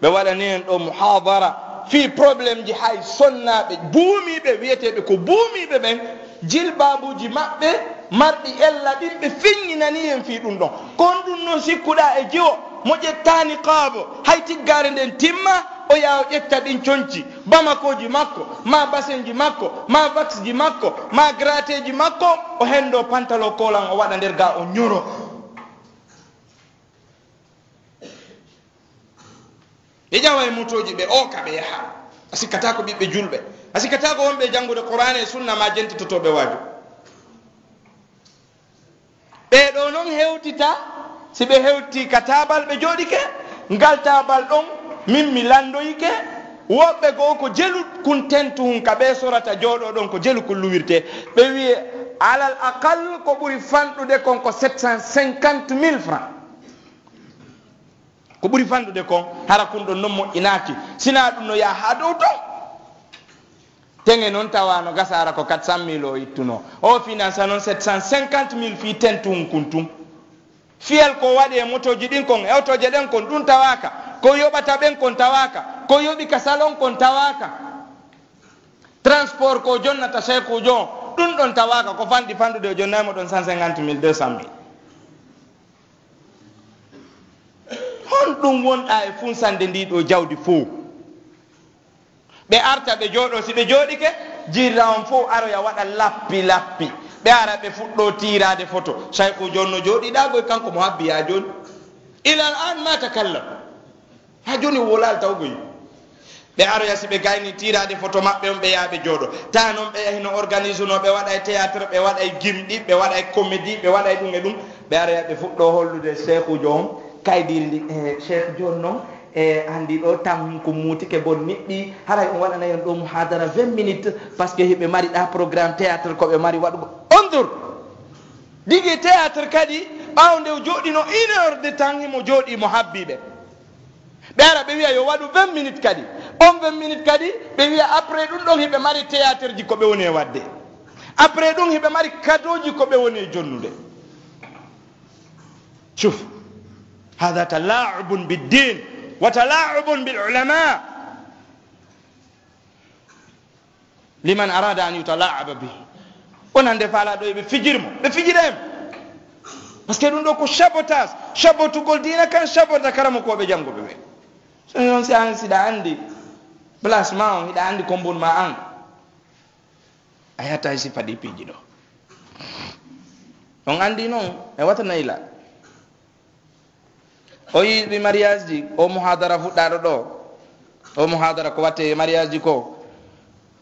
ɓe waɗani en ɗoo muhaadara fii problème ji hay sonnaaɓe buumiiɓe, wi'eteeɓe ko buumiiɓe ɓen, jilbaabuuji maɓɓe marɗi ella ɗin, ɓe fiññinanii en fii ɗun ɗon. Ko honɗun non sikkuɗaa e jiwo mo ƴettaa niqaab, hay tiggaare nden timma, o yaha o ƴetta ɗin conci, Bamakooji makko, maa basenji makko, maa vaksji makko, maa grateeji makko, o hendoo pantalon koolan, o waɗa nder gaa, o ñoro. Ɓe ƴawa e motooji, ɓe ooka, ɓe yaha. A sikkataa ko ɓiɓɓe julɓe. A sikkataa ko wonɓe e janngude Qur'aana e Sunna maa jentitotooɓe waaju. Ɓee ɗoo non hewtita, si ɓe hewtii ka taabal ɓe jooɗike, ngal taabal ɗon, min mi lanndoyike, woɓɓe goo ko jelu kun tentu hun ka ɓee sorata jooɗoo ɗon, ko jelu kun luwirtee. Ɓe wi'e, alal aqal ko ɓuri fanɗude kon ko sept cent cinquante mille francs. Ko ɓuri fanɗude kon, hara kun ɗon non moƴƴinaaki. Si naa ɗun no yaha haa dow ton. Teŋe non tawaano gasaara ko quatre cent mille o ittunoo. O finansa non sept cent cinquante mille fii tentu hun kun tun. Fiyel ko waɗi e motooji ɗin kon, e otooje ɗen kon, ɗun tawaaka. Ko yoɓata ɓen kon tawaaka. Ko yoɓi ka salon kon tawaaka. Transport ko jonnata Seekuujo on, ɗun ɗon tawaaka. Ko fanɗi fanɗude o jonnay mo ɗon cent cinquante mille, deux cent mille. Honɗun wonɗaa e funsande ndii ɗoo jawdi fow? Ɓe arta, ɓe jooɗoo, si ɓe jooɗike, jiirra on fow aroya waɗa lappi lappi. Ɓe ara, ɓe fuɗɗoo tiiraade foto. Sayku jooni no jooɗiɗaa goy, kanko mo habbi yaa jooni. Ilal an ma takallam. Haa jooni o wolaali taw goy. Ɓe aroya, si ɓe gayni tiiraade foto maɓɓe on, ɓe yaha ɓe jooɗoo. Taa non ɓe yahi no organise no, ɓe waɗay théâtre, ɓe waɗay gimɗi, ɓe waɗay comédie, ɓe waɗay ɗum e ɗum. Ɓe aroya, ɓe fuɗɗoo hollude seekuujo on kaydiiri ndi. Eh, Cheikh jooni non, eh, anndi ɗoo tan ko muutike bon niɓɓi. Haray on waɗanay on ɗoo muhadara vingt minutes, parce que hiɓe mari ɗaa programme théâtre ko ɓe mari waɗugo. Undur! Digi théâtre kadi, ɓaawo nde o jooɗino une heure de temps, himo jooɗii mo habbii ɓe. Ɓe ara, ɓe wi'a yo waɗu vingt minutes kadi. On vingt minutes kadi, ɓe wi'a après ɗun ɗon hiɓe mari théâtre ji ko ɓe woni e waɗde. Après ɗun hiɓe mari cadeau ji ko ɓe woni e jonnude. Shuf. Hada talaa'ubun biddin wa talaa'ubun bil ulama. Liman arada an yutala'aba bihi. Wonande faalaaɗo yo ɓe fijir mo, ɓe fijira e mo. Parce que ɗun ɗoo ko sabotage, sabotugol diina kan, sabota karamokooɓe jannguɓe ɓe. So non si an, si hiɗa anndi place ma on, hiɗa anndi kombun ma an, a yahataa e sifa ɗii piiji ɗoo. On anndi non, e wata nayla. O yiɗi mariage ji, o muhadara fuɗɗaaɗo ɗoo. O muhadara ko watte e mariage ji ko.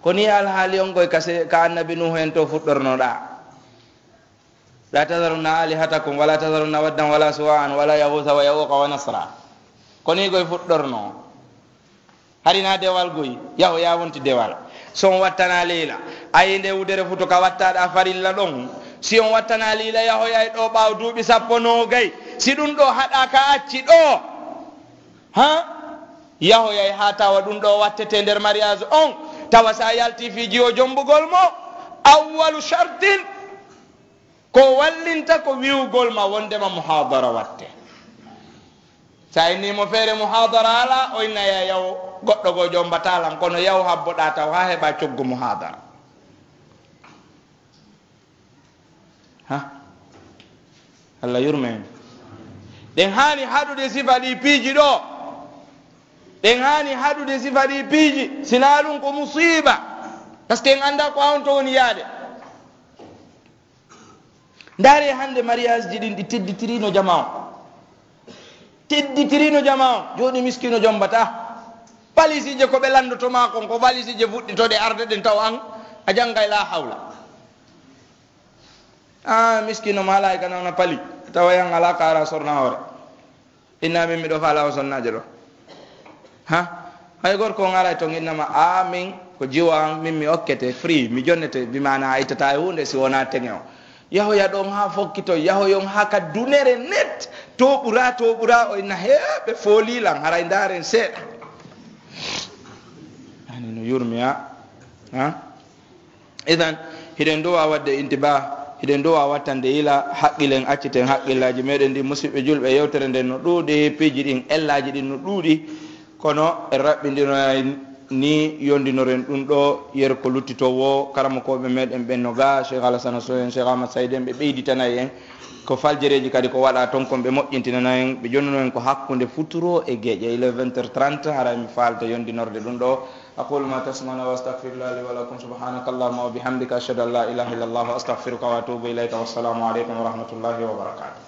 Ko nii alhaali on goy ka se-, ka annabi Nuuhu en to fuɗɗornoɗaa. "La tazarunna alihatakum, wa la tazarunna waddan, wa la suwa'an, wa la yaghusa, wa ya'uqa, wa nasra." Ko nii goy fuɗɗorno. Hari na dewal goy, yaho ya wonti dewal. Si on wattanaa Leyla, ayi nde wudere futu ka wattaɗaa farilla ɗon. Si on wattanaa Leyla, yaho ya e ɗoo ɓaawo duuɓi sappo noogay. Si ɗun ɗoo haɗaa ka acci ɗoo, ha? Yaho ya e haa tawa ɗun ɗoo wattete nder mariage on. Tawa sa yalti fii jiwo jombugol mo, awwalu shartin, ko wallinta ko wi'ugol ma wondema muhadara watte. Sa inni mo feere muhadara alaa, o inna ya yaw goɗɗo goo jombataa lan, kono yaw habboɗaa taw haa heɓaa coggu muhadara. Ha? Allah yurme en. Ɗen haani haɗude sifa ɗii piiji ɗoo. Ɗen haani haɗude sifa ɗii piiji. Si naa ɗun ko musiiba. Parce que en anndaa ko a on to woni yaade. Ndaaree hannde mariage ji ɗin ɗi tedditiriino jamaa on. Tedditiriino jamaa on. Jooni miskiino jombataa. Valisiije ko ɓe lanndoto maa kon, ko valisiije fuɗɗitooɗe arde ɗen taw an a janngay laa hawla. Ah, miskiino malaa'ika non na pali. Tawa yan alaa kaara sorna hoore. Inna min miɗo faalaa o sonnaajo ɗoo. Ha? Hay gorko on aray ton innama, a min ko jiwo an, min mi okkete free, mi jonnete, bi maana a ittataa e huunde si wonaa teŋe on. Yahoya ɗon haa fokkito, yahoyon haa ka dunere net, to ɓuraa, to ɓuraa, o inna, hee, ɓe foolii lan, haray ndaaren seeɗa. Ani no yurmi, a? Ha? Idan, hiɗen ɗo waawi waɗde intibah, hiɗen ɗo waawi wattande yila, haqqilen, acciten haqqillaaji meɗen ɗin. Musiɓɓe julɓe, yewtere nden no ɗuuɗi, piiji ɗin, ellaaji ɗin no ɗuuɗi, kono en raɓɓindiroyay ni yondinoren ɗum ɗo, yer ko luttitoo woo, karamokooɓe meɗen ɓen no gaa, Cheikh Alassane Sow en, Cheikh Ahmad Saïd en, ɓe ɓeyditanay en. Ko faljereeji kadi ko waɗaa ton kon, ɓe moƴƴintinana en, ɓe jonnuno en ko hakkunde futuro e geƴe, il est vingt heures trente, haray mi faalta yonndinorde ɗum ɗo. أقول ما تسمعون وأستغفر الله لي ولكم. سبحانك اللهم وبحمدك، أشهد أن لا إله إلا الله، أستغفرك وأتوب إليك. والسلام عليكم ورحمة الله وبركاته.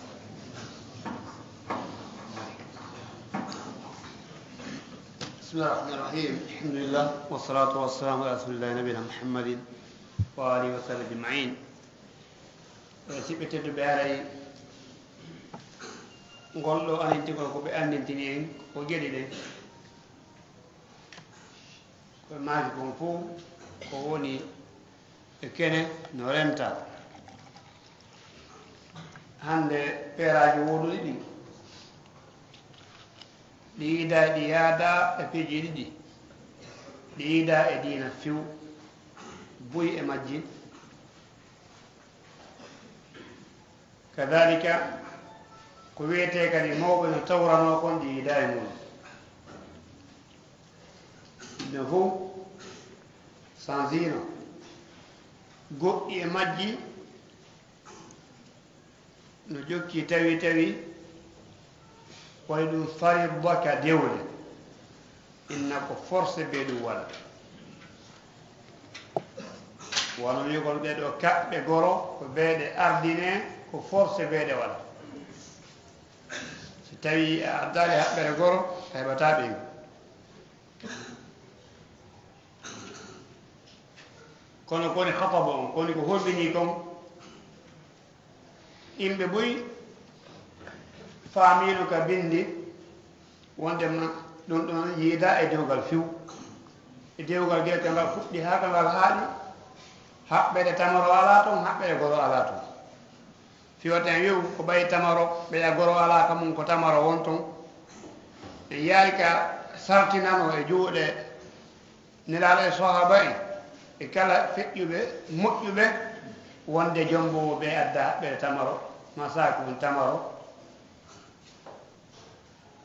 بسم الله الرحمن الرحيم. الحمد لله، والصلاة والسلام على رسول الله نبينا محمد وآله وصحبه أجمعين. E siɓɓe tedduɓe, haray ngol ɗoo andintingol ko ɓe andintini en ko geɗe ɗen. Ko e maaji kon fow ko woni e kene no renta. Hannde peeraaji wooduɗi ɗin, ɗi yiida, ɗi yaada e piiji ɗiɗi, ɗi yiida e diina few, buy e majji. Kadaalika, ko wi'etee kadi mawɓe no tawranoo kon, ɗi yiida e mun. No fow sansiino. Goɗɗi e majji no jokki tawi tawi, woni ɗum farida ka dewle. Inna ko forcé ɓe ɗum waɗa. Wano wi'ugol ɓee ɗoo kaɓɓe goro, ko ɓe ɗe ardinee, ko forcé ɓe ɗe waɗa. Si tawii a addaali haɓɓere goro, a heɓataa ɓeyngu. Kono ko woni khataba on, ko woni ko hulɓinii kon, yimɓe buy faamiino ka binndi, wonndema ɗum ɗon yiida e dewgal few. E dewgal ngel, ka ngal fuɗɗi haa ka ngal haaɗi, haɓɓere tamaro alaa ton, haɓɓere goro alaa ton. Fii wota en wi'u ko ɓay tamaro, ɓeya goro alaa ka mun, ko tamaro won ton. En yaari ka sartinano e juuɗe Nelaaɗo e sahaaba en, e kala feƴƴuɓe, moƴƴuɓe, wonde jomboowo ɓe adda haɓɓere tamaro, maa saaku on tamaro.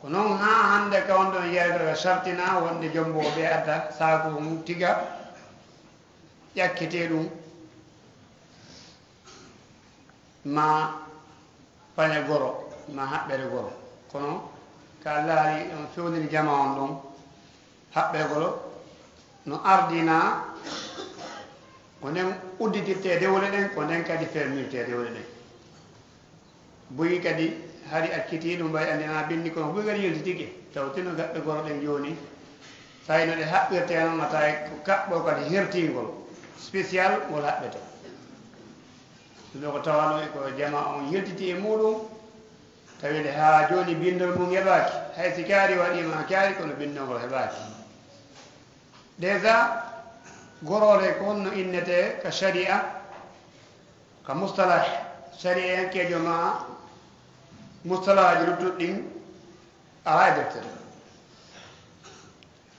Ko non haa hannde ka on ɗon yewtere ka sartina wonde jomboowo ɓe adda saaku on tiga ƴakketee ɗum. Maa pañe goro, maa haɓɓere goro. Kono ka Alla haali on fewniri jamaa on ɗon, haɓɓere goro no ardinaa, ko nden udditirtee dewle ɗen, ko nden kadi fermirtee dewle ɗen. Buy kadi hari accitii ɗum, ɓay anndi ana binndi, kono buy kadi yiltitike. Tawti no gaɓɓe goro ɗen jooni, tawi no ɗe haɓɓirtee non, a tawi ko kaɓɓol kadi hertingol, spécial ngol haɓɓetee. Ɗum ɗoo ko tawanoo e ko jamaa on yiltiti e muuɗum, tawi nde haa jooni binndol mum heɓaaki. Hay si kaari waɗiima kaari, kono binndol ngol heɓaaki. Déjà, goroore ko honno innetee ka sharia, ka mustalah shari'enkeejo maa mustalahaaji luttuɗi ɗin, alaa e deftere.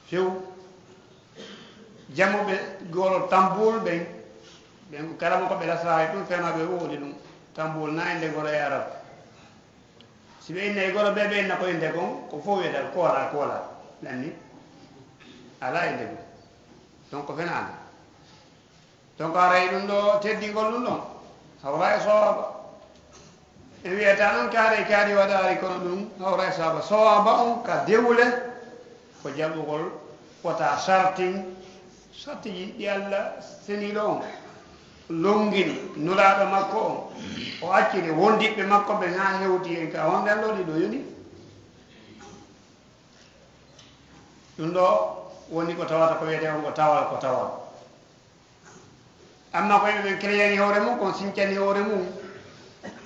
Few. Jamuɓe goro tambuul ɓen, ɓen ko kala mo ko ɓe lasaare ɗum, fenooɓe fow woni ɗum. Tambuul na innde goro e Arab. Si ɓe innay goro ɓe, ɓe inna ko innde kon, ko fow wiyata koola, koola. Nanni? Alaa innde kon. Donc ko fenaande. Donc, haray ɗum ɗoo, teddingol ɗum ɗon, hawra e sawaaba. En wiyata non kaari, kaari waɗaari, kono ɗum hawra e sawaaba. Sawaaba on ka dewle, ko jaɓugol wota sartin, sartiji ɗi Alla seniiɗo on longini, Nulaaɗo makko on, o acciri wondiɓɓe makko ɓen haa hewti en ka wonde Alla ɗi ɗo yoni. Ɗum ɗoo woni ko tawata ko wiyetee on ko tawal, ko tawal. Amma ko yimɓe ɓen kereyani hoore mum, kon sincani hoore mum.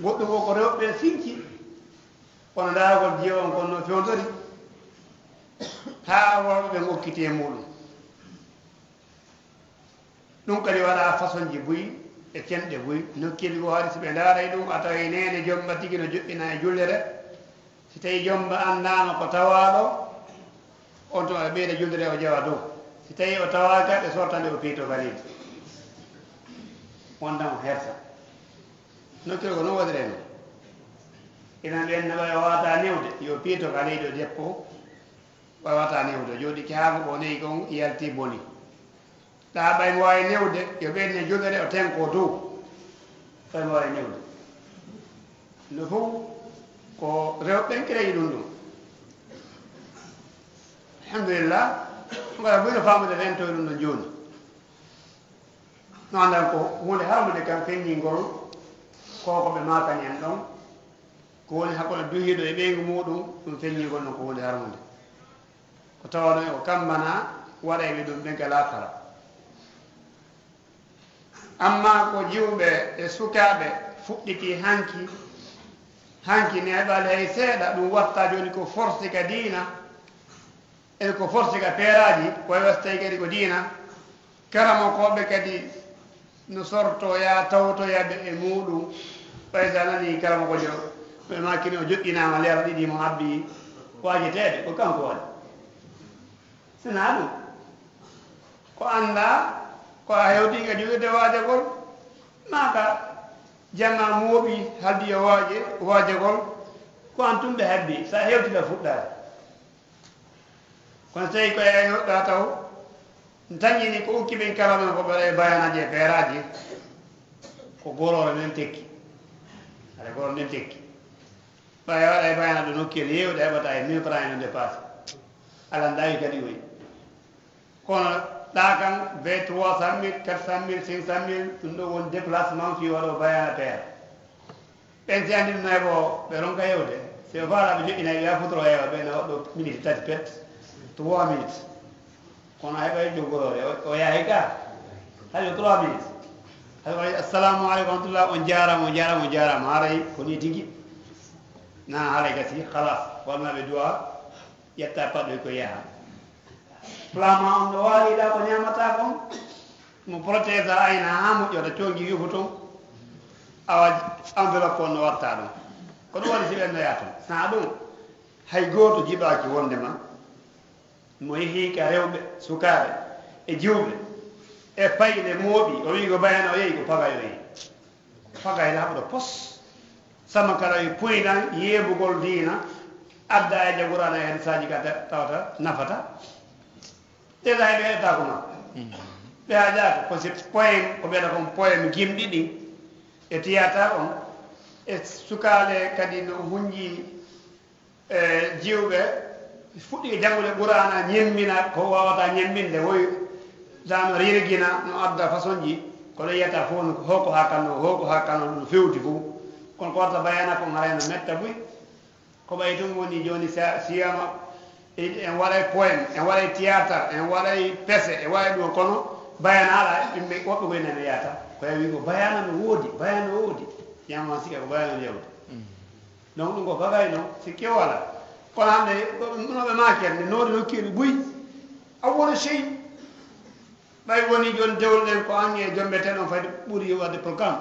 Goɗɗum ko ko rewɓe ɓen sinci. Kono ndaaragol jiyo on kon no fewndori. Haa worɓe ɓen okkiti e muuɗum. Ɗum kadi waɗaa fasonji buy e cenɗe buy. Nokkeeli goo hari si ɓe ndaaray ɗum, a taway neene jomba tigi no joɗɗina e jullere. Si tawii jomba anndaama ko tawaaɗo, on tuma ɓe ɓeyda julde nde o jewa dow. Si tawii o tawaaka, ɓe sorta nde o piito ka leydi. Wonda mo hersa. Nokkirgol non waɗiree non. Inan ɓen no ɓay o waata newde, yo piito ka leydi o deppo. Ɓay waata newde, o jooɗi ki haa ko o neyi kon yalti boni. Ɗaa ɓay mo waawi newde, yo ɓeyde julde nde o tenko dow. Ɓay mo waawi newde. No fow ko rewɓe ɓen kereyi ɗum ɗum. Alhamdulillah, mbaɗa buy no faamude rento e ɗum ɗon jooni. No anndan ko huunde harmude kan feññingol ko ko ɓe maakani en ɗon. Ko woni hakkunde duhiiɗo e ɓeyngu muuɗum, ɗum feññingol non ko huunde harmude. Tawano o kammbana waɗayɓe ɗum ɓen ka laakara. Amma ko jiwɓe e sukaaɓe fuɗɗiti hanki, hanki ne heɓaali hay seeɗa, ɗum watta jooni ko forcé ka diina, e ko forcé ka peeraaji, ko wayi so tawi kadi ko diina, karamokooɓe kadi no sortoya, tawtoya ɓe e muuɗum. Ɓay so a nanii karamokoojo, ɓe maakini o joƴƴinaama leera ɗiɗi mo habbi waajeteede, ko kanko waɗi. Sinaa ɗum, ko anndaa, ko a hewtii ka juulirde waajagol, maa ka jamaa mooɓi haldi yo waaje, waajagol, ko an tun ɓe habbi, so a hewtii ka fuɗɗaade. Kono so tawii ko e hoɗɗaa taw, tanƴini ko ukki ɓen kala men ko ɓe waɗa e bayaanaaji e peeraaji, ko goroore nden tekki. Hara goroore nden tekki. Ɓay a waɗay bayana ɗo nokkuyel heewuɗo heɓata e mille francs e no dépassé. Alandaaki kadi oy. Kono ɗa kan be trois cent mille, quatre cent mille, cinq cent mille, ɗum ɗo woni déplacement fii waɗo bayana peera. Ɓen si anndi ɗum nayi ko ɓe ronka hewde. Si o faala ɓe joƴƴinay ɓe a fotoro heewa ɓe na waɗɗo minute tati pet, trois minutes. Kono a heɓay jogoroore, o, o yahay ka. Hay yo trois minutes. Hay o, "Assalamu aleykum wa rahmatullah, on jaaraama, on jaaraama, on jaaraama." Haray ko nii tigi. Na haray gasi, khalas. Waɗanaa ɓe du'a, ƴetta paɗɗo ko yaha. Flammand on no waali ɗa ko ñaamata kon. Mo protège ayna haa moƴƴota, congi yufu ton. Awa enveloppe on no warta ɗon. Ko ɗum waɗi si ɓen no yaha ton. Naa ɗum, hay gooto jiɓaaki wonde ma. Mo yehi ka rewɓe, sukaaɓe, e jiwɓe, e payle mooɓi, o wi'i ko bayana, o yehi ko pagay o yehi. Pagay laɓɗo pos. Sama kala e puynan yeebugol diina, adda e jaguraana e hadisaaji ka ta-, tawata nafata. Ɗe lay ɓe heɗata ko ma. Ɓe hajaaka ko si poème, ko ɓeɗa kon poème gimɗi ɗin, e théâtre on, e sukaale kadi no hunji e jiwɓe fuɗɗi e janngude Qur'aana, ñemmina ko waawata ñemminde, woy dano rirgina, no adda façonji, ko ɗo yiyata fof no, hoko haa kanno, hoko haa kanno, ɗum fewti fof. Kono ko warta bayana kon haray no metta buy. Ko ɓay tun woni jooni sa-, siyama, en, en waɗay poème, en waɗay théâtre, en waɗay pese, en waɗay ɗum, kono bayana ala, yimɓe woɓɓe koye nana yiyata. Ko wi ko bayana no woodi, bayana no woodi. Ñama sika ko bayana no yawti. Donc, ɗum ko bagay non, sikke wala. Kono hannde, ko ɗum ɗum ɓe maaki hannde, noori nokkeeli buy. A wona sey. Ɓay woni jooni dewol ɗen ko an e jombeteɗon fayde ɓuri waɗde programme.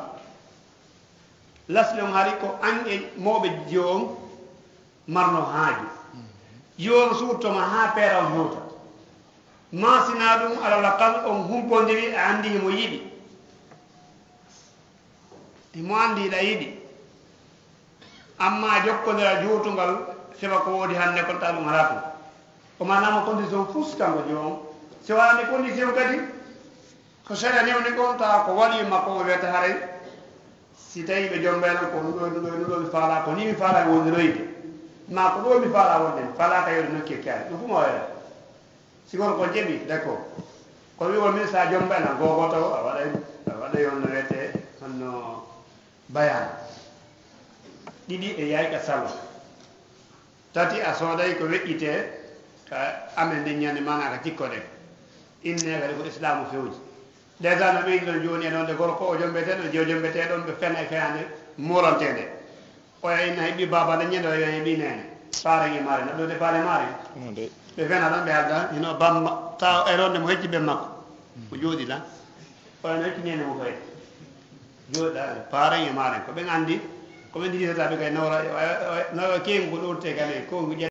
Lasli on hari ko an e mawɓe jiwo on marno haaju. Jiwo on suutto ma haa peera on hewta. Maasina ɗum, alalakal on humpondiri, a anndi himo yiɗi. Himo anndi hiɗa yiɗi. Amma jokkondira juutungal, sifa ko woodi hannde kon, tawa ɗum alaa ton. O maanaama condition fus kanko joom. Si waɗani condition kadi, ko seeɗa newni kon, tawa ko waliyu makko o wiyata haray. Si tawii ɓe jombayno ko ɗum ɗo, ɗum ɗo, ɗum ɗo mi faalaa, ko nii mi faalaa wondiroyde. Maa ko ɗo mi faalaa wonde, mi faalaaka yewde nokki e kaari. Ɗum fof ma wayra. Si gorko on jaɓi, d'accord. Kono wi'ugol min sa jombayno, googoto, a waɗay, a waɗay on no wiyetee, honno bayaan. Ɗiɗi e yaay ka salon. Tati, a sooday ko weƴƴitee ka amen nden ñande, maanaa ka cikkoɗen. Inne kadi ko Islaamu fewji. Déjà no ɓeydi ɗon jooni e ɗon de gorko o jombeteeɗo, jew jombeteeɗo, ɓe fena e feyaande moolanteende. Oya inna heɓi baaba leññe ɗo, yo heɓi neene. Paare nge maare, naɗɗo de paare maare. Ɗum de. Ɓe fena ɗon, ɓe halda, hino bamma, taw e ronde mo hecci ɓen makko. Mo jooɗi la. Oya no hecci neene mo koye. Jooɗa, paare nge maare. Ko ɓen anndi, ko ɓen ɗiɗi sata ɓe kay nawra, nawra keengu ko ɗowte kane, ko ngu